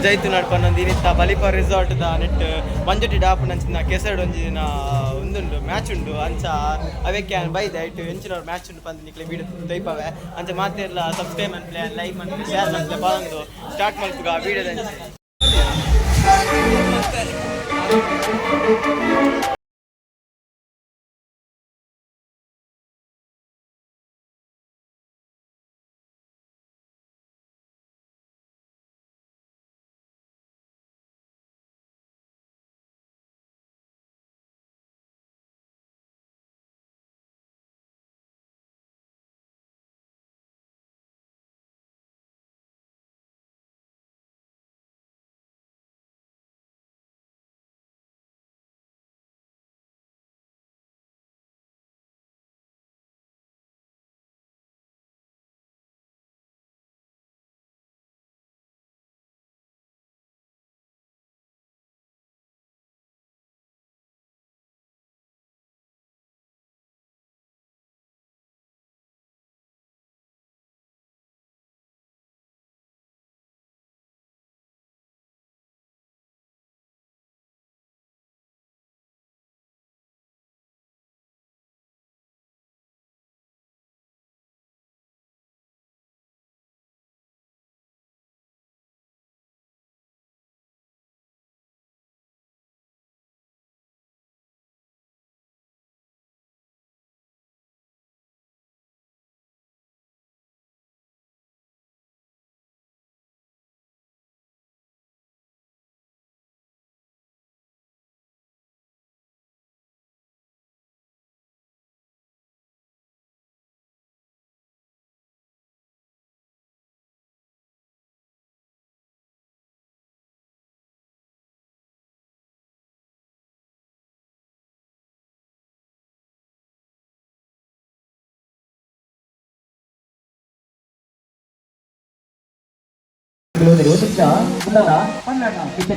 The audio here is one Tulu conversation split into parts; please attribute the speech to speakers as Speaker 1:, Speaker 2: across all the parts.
Speaker 1: ಜೈತು ಪನ್ನೊಂದು ಇನ್ನಿತ್ತ ಬಲಿಪ ರಿಸಾರ್ಟ್ ದ ನೆಟ್ ಮಂಜುಟಿ ಡಾಪು ನಂಚಿನ ಕೆಸರ್ಡ್ ಒಂಜಿ ದಿನ ಉಂದುಂಡು ಮ್ಯಾಚ್ ಉಂಡು. ಅಂಚ ಅವೆಕ್ಕೆ ಯಾನ್ ಬೈದೆ ಐಟ್ ಎಂಚಿನ ಮ್ಯಾಚ್ ಉಂಡು ಪಂದ್ ನಿಕ್ಲೆ ವೀಡಿಯೋ ತೈಪವೆ. ಅಂಚ ಮಾತೆರ್ಲ ಸಬ್ಸ್ಕ್ರೈಬ್ ಮನ್ಪುಲೆ, ಲೈಕ್ ಮನ್ಪುಲೆ, ಶೇರ್ ಮನ್ಪುಲೆ ಪನೊಂದು ಸ್ಟಾರ್ಟ್ ಮಲ್ಪುಗ ವೀಡಿಯೋದಂಚಿ.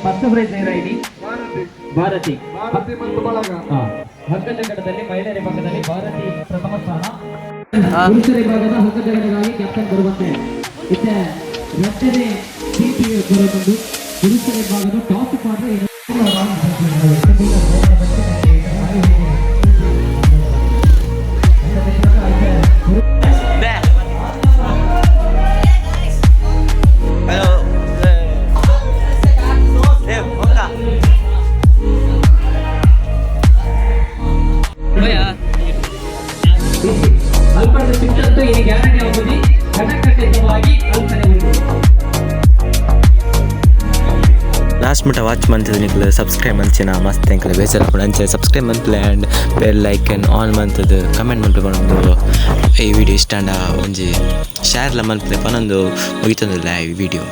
Speaker 2: ಫಸ್ಟ್ ಪ್ರೈಸ್ ಏನಾಯ್ತು? ಭಾರತಿ.
Speaker 3: ಭಾರತಿ ಮತ್ತು ಬಳಗ.
Speaker 2: ಹಗ್ಗ ಜಗಡದಲ್ಲಿ ಮಹಿಳೆಯರ ವಿಭಾಗದಲ್ಲಿ ಭಾರತಿ ಪ್ರಥಮ ಸ್ಥಾನ. ಪುರುಷರ ವಿಭಾಗದ ಹಗ್ಗ ಜಗಡಗಾಗಿ ಕ್ಯಾಪ್ಟನ್ ಬರುವಂತೆ. ಇತ್ತೆ ರಡ್ಡನೇ ಸಿಪಿ ಬರುವಂತದ್ದು ಪುರುಷರ ವಿಭಾಗದ ಟಾಪ್ ಕ್ವಾರ್ಟರ್.
Speaker 1: 네. ಹಲೋ. ಏ ಹೋಗ್ತಾ.
Speaker 2: ಅಲ್ಪದ ಸಿಕ್ಕಂತೂ ಈ ಗ್ಯಾರಂಟಿ ಆಗುದಿ ಕನಕಟ್ಟಿತವಾಗಿ ಅಲ್ಪನೆ ಉಂಟು.
Speaker 1: ಲಾಸ್ಟ್ ಮಟ್ಟ ವಾಚ್ ಮಂತದ ನಿಕ್ಲು ಸಬ್ಸ್ಕ್ರೈಬ್ ಮಂಚಿನ ಮಸ್ತ್ ಎಂಕಲೆ ಬೇಜಾರು ಆಪುಂಡು. ಅಂಚೆ ಸಬ್ಸ್ಕ್ರೈಬ್ ಮನ್ಪುಲೆ ಆ್ಯಂಡ್ ಬೆಲ್ ಐಕನ್ ಆನ್ ಮಂತದ ಕಮೆಂಟ್ ಮನ್ಪುಲೆ ಪನೊಂದು, ಈ ವಿಡಿಯೋ ಇಷ್ಟ ಆಂಡ ಒಂಜಿ ಶೇರ್ಲ ಮನ್ಪುಲೆ ಪನೊಂದು ಮುಗಿತೊಂದುಲ್ಲ ಈ ವಿಡಿಯೋ.